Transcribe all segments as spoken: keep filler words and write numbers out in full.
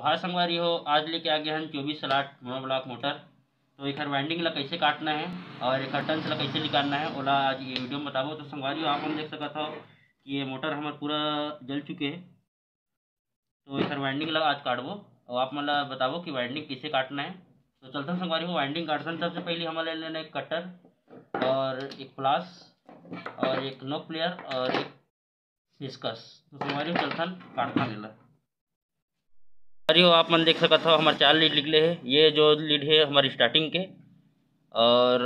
हाँ संगवारी हो, आज लेके आ गए हैं चौबीस स्लॉट monoblock मोटर। तो एकर वाइंडिंग ला कैसे काटना है और एकर टर्न्स ला कैसे निकालना है, ओला आज ये वीडियो में बताबो। तो संगवारी हो, आप मन देख सकत हो कि ये मोटर हमर पूरा जल चुके है। तो एकर वाइंडिंग ला आज काटबो और आप मन ला बताबो कि वाइंडिंग कैसे काटना है। तो चलथन संगवारी हो, वाइंडिंग काटथन। सबसे पहले हमन ला लेना है कटर और एक प्लास और एक नोक प्लेयर और एक पेचकस। तो संगवारी हो, चलथन काटथन एला। संगवारी हो, आप मन देख सकत हो, हमर चार लीड निकले हे। ये जो लीड हे हमर स्टार्टिंग के, और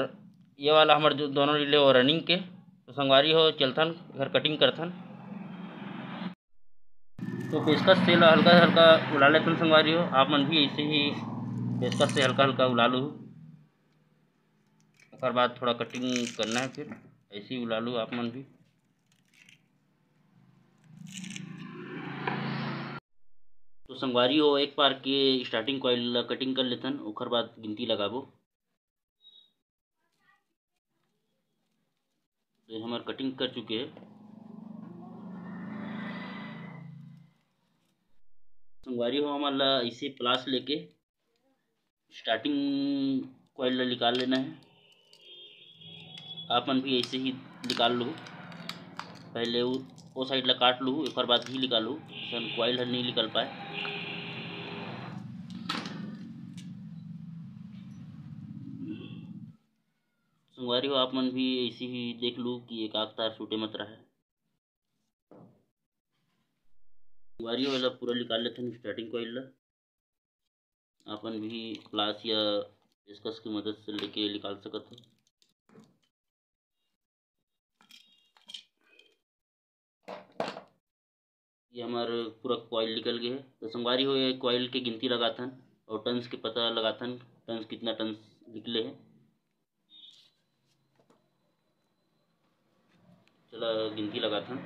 ये वाला हमर जो दोनों लीड हे वो रनिंग के। तो संगवारी हो, चलथन एकर कटिंग करथन। तो पेचकस से ला हल्का हल्का उला लेथन संगवारी हो, आप मन भी ऐसे ही पेचकस से हल्का हल्का उला लू। ओकर बाद थोड़ा कटिंग करना है, फिर ऐसे ही उला लू आप मन भी। तो संगवारी हो, एक पार के स्टार्टिंग कॉइल ला कटिंग कर लेथन, ओकर बाद गिनती लगाबो। तो ये हमर कटिंग कर चुके हैं। संगवारी हो, हमन ला ऐसे प्लास लेके स्टार्टिंग कॉइल ला निकाल लेना है। आप मन भी ऐसे ही निकाल लू। पहले वो, वो साइड ला काट लू, एक बार बाद ही निकालू, ऐसा कॉइल हर नहीं निकल पाए। संगवारी हो, आप मन भी ऐसे ही देख लू कि एक आध तार छूटे मत रहे। संगवारी हो, एला पूरा निकाल लेथन स्टार्टिंग कॉइल ला। अपन भी प्लास या पेचकस की मदद से लेके निकाल सकत हो। ये हमार पूरा कॉइल निकल गए है। तो संगवारी हो, ये कॉइल के गिनती लगाथन और टन्स के पता लगाथन, टन्स कितना टन्स निकले है। चला गिनती लगाथन।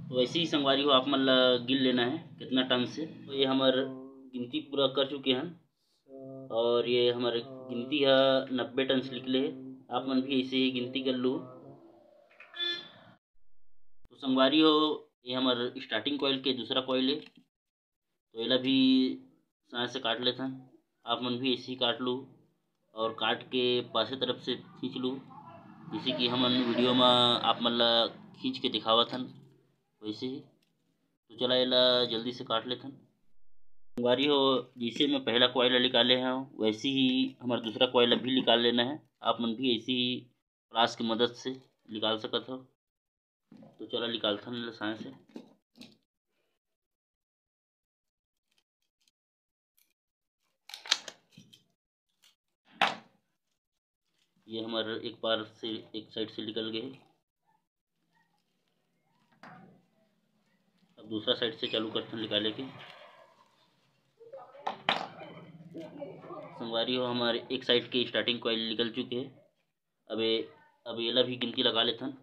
तो वैसे ही संगवारी हो, आप मन ला गिन लेना है कितना टन से। तो ये हमर गिनती पूरा कर चुके हैं और ये हमर गिनती है नब्बे टन से निकले है। आप मन भी ऐसे ही गिनती कर लो। तो संगवारी हो, ये हमर स्टार्टिंग कॉइल के दूसरा कॉइल है। तो एला भी साँय से काट लेथन। आप मन भी ऐसे ही काट लू और काट के पासे तरफ से खींच लू, जैसे कि हमन वीडियो में आप मन ला खींच के दिखावत हन वैसे ही। तो चला एला जल्दी से काट लेथन। संगवारी हो, जैसे मैं पहला कॉइल निकाले हूँ, वैसे ही हमारा दूसरा कॉइल भी निकाल लेना है। आप मन भी ऐसे ही प्लास की मदद से निकाल सकत हो। तो चला निकालथन एला साँय से। ये हमारे एक पार से, एक साइड से निकल गए। अब दूसरा साइड से चालू करथन निकाले के। संगवारी हो, हमारे एक साइड के स्टार्टिंग कॉइल निकल चुके हैं। अब ये, अब एला भी गिनती लगा लेथन।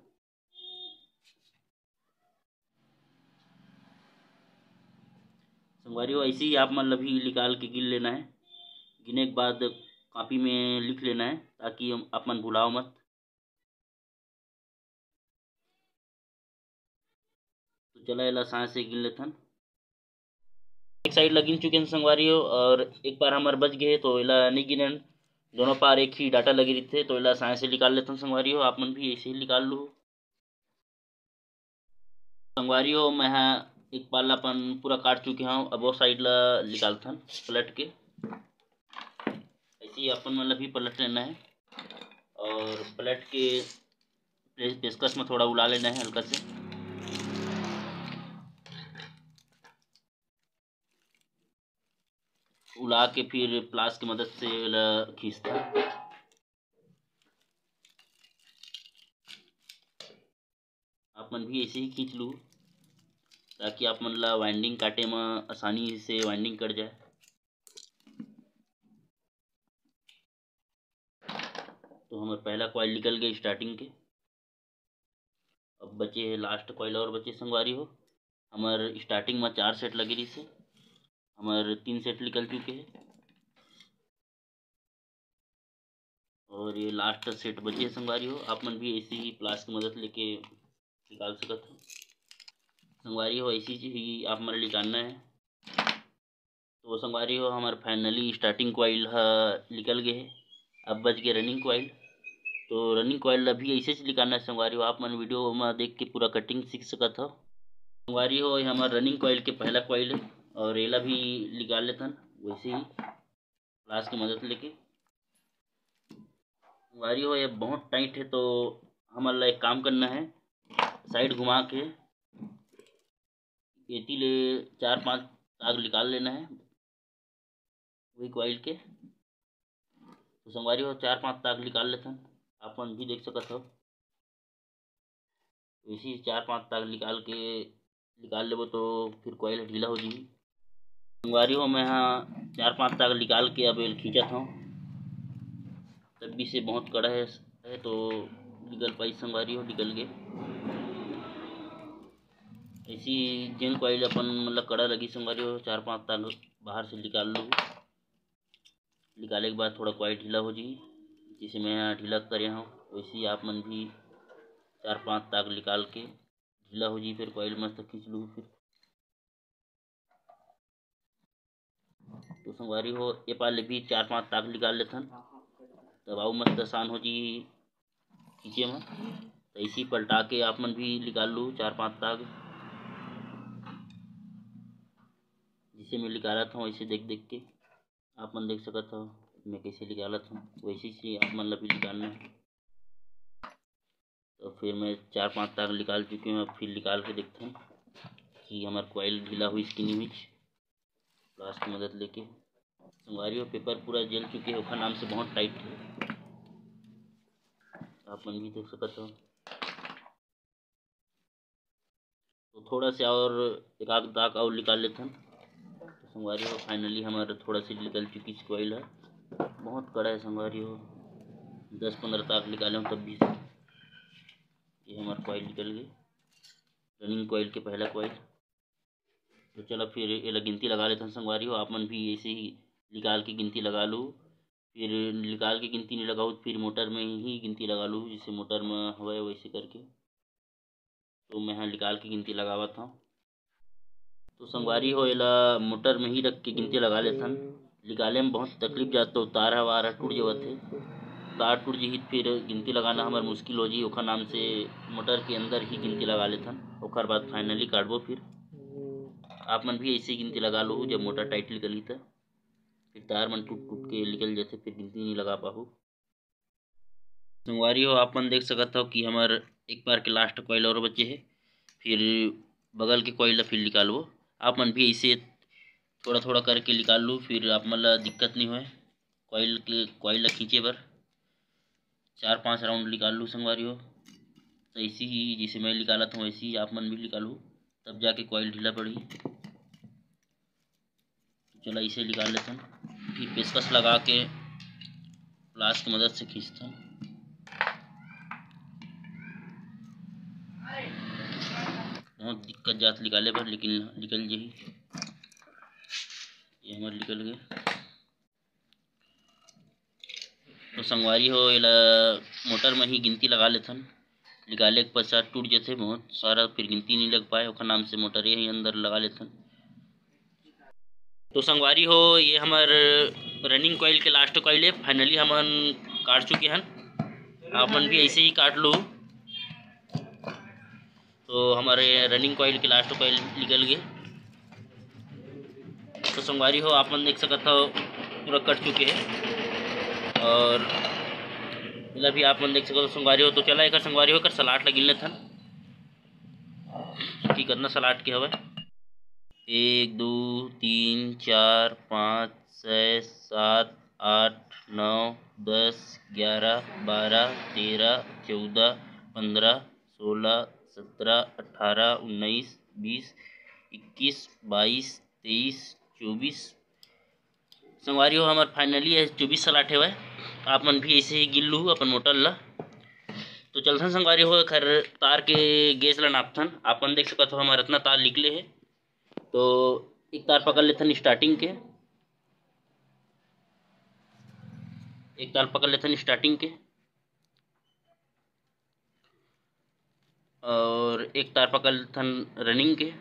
संगवारी हो, ऐसे ही आप मन ला भी निकाल के गिन लेना है। गिने के बाद कॉपी में लिख लेना है, ताकि हम, आप मन भुलाओ मत। तो चला एला साँय से गिन लेथन। एक साइड ला गिन चुके हैं संगवारी हो, और एक पार हमार बच गए, तो एला नहीं गिनन। दोनों पार एक ही डाटा लगे रहते, तो एला साँय से निकाल लेथन संगवारी हो। आप मन भी ऐसे ही निकाल लो। संगवारी हो, मैं ह एक पार ला अपन पूरा काट चुके हूँ। अब वो साइड ला निकालथन पलट के। ऐसे ही अपन मन ला भी पलट लेना है और पलट के पे-, पेचकस में थोड़ा उला लेना है हल्का से। उला के फिर प्लास की मदद से एला खींचथन। आप मन भी ऐसे ही खींच लू, ताकि आप मन ला वाइंडिंग काटे में आसानी से वाइंडिंग कट जाए। तो हमार पहला कॉइल निकल गए स्टार्टिंग के। अब बचे है लास्ट कॉइल और बचे संगवारी हो। हमार स्टार्टिंग में चार सेट लगे रहिस हे, हमार तीन सेट निकल चुके हैं। और ये लास्ट सेट बचे है संगवारी हो, आप मन भी ऐसे ही प्लास की मदद लेके निकाल सकत हो। संगवारी हो, ऐसे ही आप मन निकालना है। तो संगवारी हो, हमर finally starting coil ह निकल गे हे। अब बच गे running coil। तो running coil ला भी ऐसे ही निकालना है संगवारी हो। आप मन video में देख के पूरा cutting सीख सकत हो। संगवारी हो, ये हमर running coil के पहला coil है और एला भी निकाल लेथन वैसे ही प्लास के मदद लेके। संगवारी हो, ये बहुत tight है, तो हमन ला एक काम करना है, side घुमा के एती ले चार पांच ताग निकाल लेना है वही coil के। तो संगवारी हो, चार पांच ताग निकाल लेथन, आप मन भी देख सकत हो। वैसे ही चार पांच ताग निकाल के निकाल लेबो तो फिर coil ढीला हो जाही। संगवारी हो, मैं हा चार पांच ताग निकाल के अब एल खींचत हूँ, तब भी से बहुत कड़ा है, है तो निकल पाई संगवारी हो, निकल गए। ऐसी जेन coil अपन मतलब कड़ा लगी संगवारी हो, चार पांच ताग बाहर से निकाल लो। निकाले के बाद थोड़ा coil ढीला हो जाही, जैसे मैं यहाँ ढीला करे हूँ, वैसे ही आप मन भी चार पांच ताग निकाल के ढीला हो जाही, फिर coil मस्त खींच लू। फिर तो संगवारी हो, ए पार ले भी चार पांच ताग निकाल लेथन, तब अउ मस्त आसान हो जाही खींचे में। तो इसी पलटा के आप मन भी निकाल लू चार पांच ताग, जिसे मैं निकालत हूँ, इसे देख देख के। आप मन देख सकत हो मैं कैसे निकालत हूँ, वैसे ही आप मन ला भी निकालना है। तो फिर मैं चार पांच ताग निकाल चुके हूँ। अब फिर निकाल के देखते हैं कि हमार coil ढीला हुई इसकी नहीं हुई, प्लास की मदद लेके। संगवारी हो, paper पूरा जल चुके हैं, ओखर नाम से बहुत tight है, आप मन भी देख सकत हो। तो थोड़ा सा और एक आध दाग और निकाल लेथन। तो संगवारी हो, finally हमारा थोड़ा सा निकल चुकी है coil है, बहुत कड़ा है संगवारी हो। दस पंद्रह ताग निकाले हूँ तब भी ये हमारा coil निकल गई, running coil के पहला coil। तो चलो फिर एला गिनती लगा लेथन संगवारी हो, आप मन भी ऐसे ही निकाल के गिनती लगा लो। फिर निकाल के गिनती नहीं लगाओ तो फिर मोटर में ही गिनती लगा लो, जैसे मोटर में हवे वैसे करके। तो मैं हा निकाल के गिनती लगावत हूँ। तो संगवारी हो, एला मोटर में ही रख के गिनती लगा लेथन। निकाले में बहुत तकलीफ जात, तो तार ह वार ह टूट जावत हे। तार टूट जही त फिर गिनती लगाना हमर मुश्किल हो जही। ओखर नाम से मोटर के अंदर ही गिनती लगा लेथन, ओखर बाद finally काटबो। फिर आप मन भी ऐसे ही गिनती लगा लो, जब मोटर tight निकलही त फिर तार मन टूट टूट के निकल जाथे, फिर गिनती नहीं लगा पाहू। संगवारी हो, आप मन देख सकत हो कि हमर एक पार के last coil और बचे हे, फिर बगल के coil ला फिर निकालबो। आप मन भी ऐसे थोड़ा थोड़ा करके निकाल लू, फिर आप मन ला दिक्कत नहीं होए coil के, coil ला खींचे बर। चार पांच round निकाल लू संगवारी हो। तो ऐसे ही जैसे मैं निकालत हूँ, वैसे ही आप मन भी निकालू, तब जाके coil ढीला पड़ही। चला इसे निकाल लेथन, फिर पेचकस लगा के प्लास की मदद से खींचथन। बहुत दिक्कत जात निकाले बर, लेकिन निकल जही। ये हमर निकल गए। तो संगवारी हो, एला मोटर में ही गिनती लगा लेथन। निकाले के पश्चात टूट जथे बहुत सारा, फिर गिनती नहीं लग पाए, ओखर नाम से मोटर यही अंदर लगा लेथन। तो संगवारी हो, ये हमर running coil के last coil है। Finally हमन काट चुके हन, आप मन भी ऐसे ही काट लो। तो हमारे running coil के last coil निकल गए। तो संगवारी हो, आप मन देख सकत हो पूरा कट चुके हैं। और एला भी आप मन देख सकत हो संगवारी हो। तो चला एकर संगवारी हो, एकर सलाट ला गिन लेथन कि कितना सलाट के हवे। एक, दो, तीन, चार, पाँच, छः, सात, आठ, नौ, दस, ग्यारह, बारह, तेरह, चौदह, पंद्रह, सोलह, सत्रह, अठारह, उन्नीस, बीस, इक्कीस, बाईस, तेईस, चौबीस। संगवारी हो, हमर finally ये चौबीस सलाट हेवय। आप मन भी ऐसे ही गिन लू अपन मोटर ला। तो चलथन संगवारी हो, एखर तार के gauge ला नापथन। आप मन देख सकत हो, हमर इतना तार निकले हे। तो एक तार पकड़ लेथन starting के, एक तार पकड़ लेथन starting के, और एक तार पकड़ लेथन running के।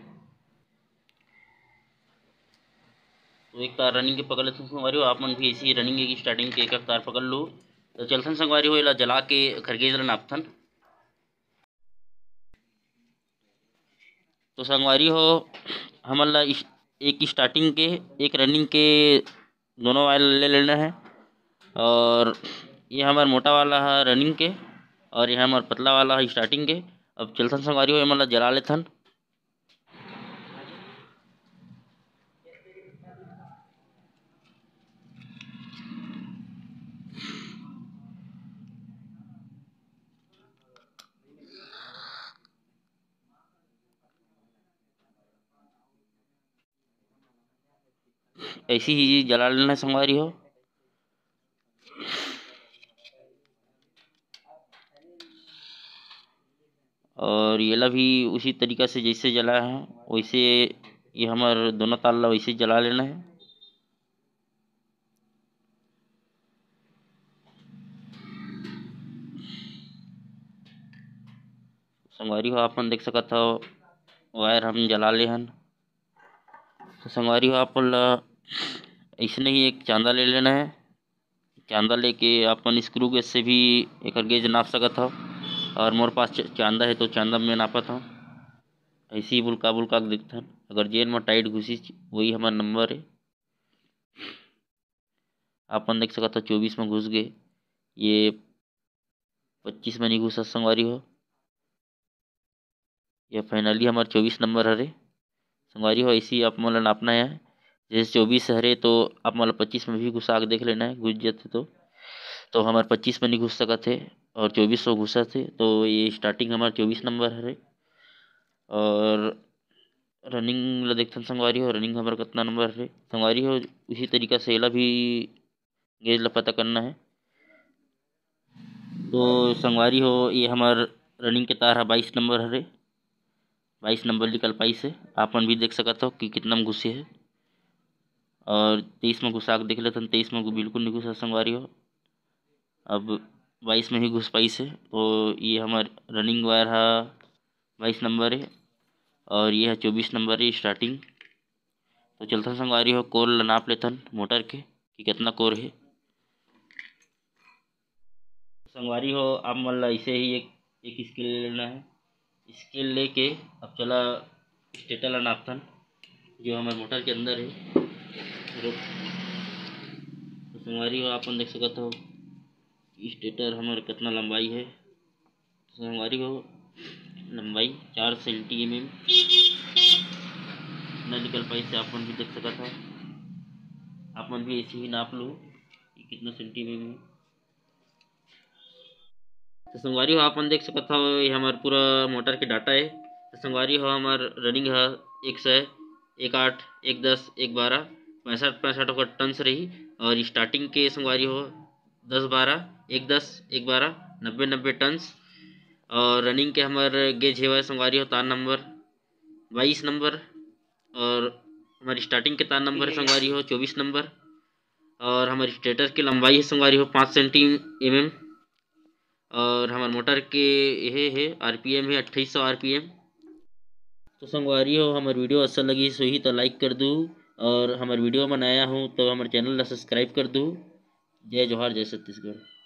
तो एक तार रनिंग के पकड़ लेथन संगवारी हो, आप मन भी ऐसे ही रनिंग के स्टार्टिंग के एक एक तार पकड़ लो। तो चलथन संगवारी हो, एला जला के एखर गेज ल नापथन। तो संगवारी हो, हमन ला इस-, एक स्टार्टिंग के, एक रनिंग के दोनों वायर ले लेना है। और ये हमर मोटा वाला है रनिंग के, और ये हमर पतला वाला है स्टार्टिंग के। अब चलथन संगवारी हो, एमन ला जला लेथन। ऐसी ही जला लेना संगवारी हो। और येला भी उसी तरीका से जैसे जला है वैसे, ये हमर दोनों तार ला वैसे जला लेना है। संगवारी हो, आप मन देख सकत हो, वायर हम जला ले हन। तो संगवारी हो, आप मन ला अइसने ही एक चांदा ले लेना है। चांदा लेके आप मन स्क्रू गेज से भी एकर गेज नाप सकत हो, और मोर पास च-, चांदा है, तो चांदा में नापत हो। ऐसे ही बुलका बुलका के देखथन, अगर जेन में टाइट घुसिस, वही हमर नंबर है। आप मन देख सकत हो, चौबीस में घुस गए, ये पच्चीस में नहीं घुसा संगवारी हो। ये फाइनली हमार चौबीस नंबर हरे संगवारी हो। ऐसे ही आप मन ला नापना है, जैसे चौबीस हरे तो आप मन ला पच्चीस में भी घुसा के देख लेना है, घुस जाते तो। तो हमार पच्चीस में नहीं घुस सकत है और चौबीस में घुसत है, तो ये स्टार्टिंग हमार चौबीस नंबर हरे। और रनिंग ला देखथन संगवारी हो, रनिंग हमार कितना नंबर हरे संगवारी हो। उसी तरीका से एला भी गेज ला पता करना है। तो संगवारी हो, ये हमार रनिंग के तार ह बाईस नंबर हरे, बाईस नंबर निकल पाइस हे। आप मन भी देख सकत हो कि कितना में घुसे हे, और तेईस में घुसा के देख लेथन, तेईस में बिल्कुल नहीं घुसा संगवारी हो। अब बाईस में ही घुस पाइस हे, तो ये हमार रनिंग वायर ह बाईस नंबर हे और ये ह चौबीस नंबर हे स्टार्टिंग। तो चलथन संगवारी हो, कोर ला नाप लेथन मोटर के कि कितना कोर हे। संगवारी हो, आप मन ला ऐसे ही एक, एक स्केल ले लेना है। स्केल लेके अब चला स्टेटर ला नापथन, जो हमारे मोटर के अंदर है। रुक। तो संगवारी हो, आप मन देख सकत हो स्टेटर हमारे कितना लंबाई है। संगवारी हो, लंबाई चार सेंटी एम एम इतना निकल पाइस हे, आप मन भी देख सकत हो। आप मन भी ऐसे ही नाप लो कि कितना सेंटी एम एम है। तो संगवारी हो, आप मन देख सकत हो, ये हमार पूरा मोटर के डाटा है। तो संगवारी हो, हमार रनिंग है एक सौ, एक आठ, एक दस, एक बारह, पैंसठ पैंसठ ओकर टन्स रही। और स्टार्टिंग के संगवारी हो दस बारह, एक दस, एक बारह, नब्बे नब्बे टन्स। और रनिंग के हमार गेज हेवय संगवारी हो तार नंबर बाईस नंबर, और हमारी स्टार्टिंग के तार नंबर है संगवारी हो चौबीस नंबर, और हमारी स्टेटर की लंबाई है संगवारी हो पाँच सेंटी एम एम, और हमारे मोटर के ये है आर पी एम है अट्ठाईस सौ आर पी एम। तो संगवारी हो, हमारे वीडियो अच्छा लगी सोही तो लाइक कर दू, और हमारे वीडियो में नया हूँ तो हमारे चैनल ला सब्सक्राइब कर दू। जय जोहार, जय छत्तीसगढ़।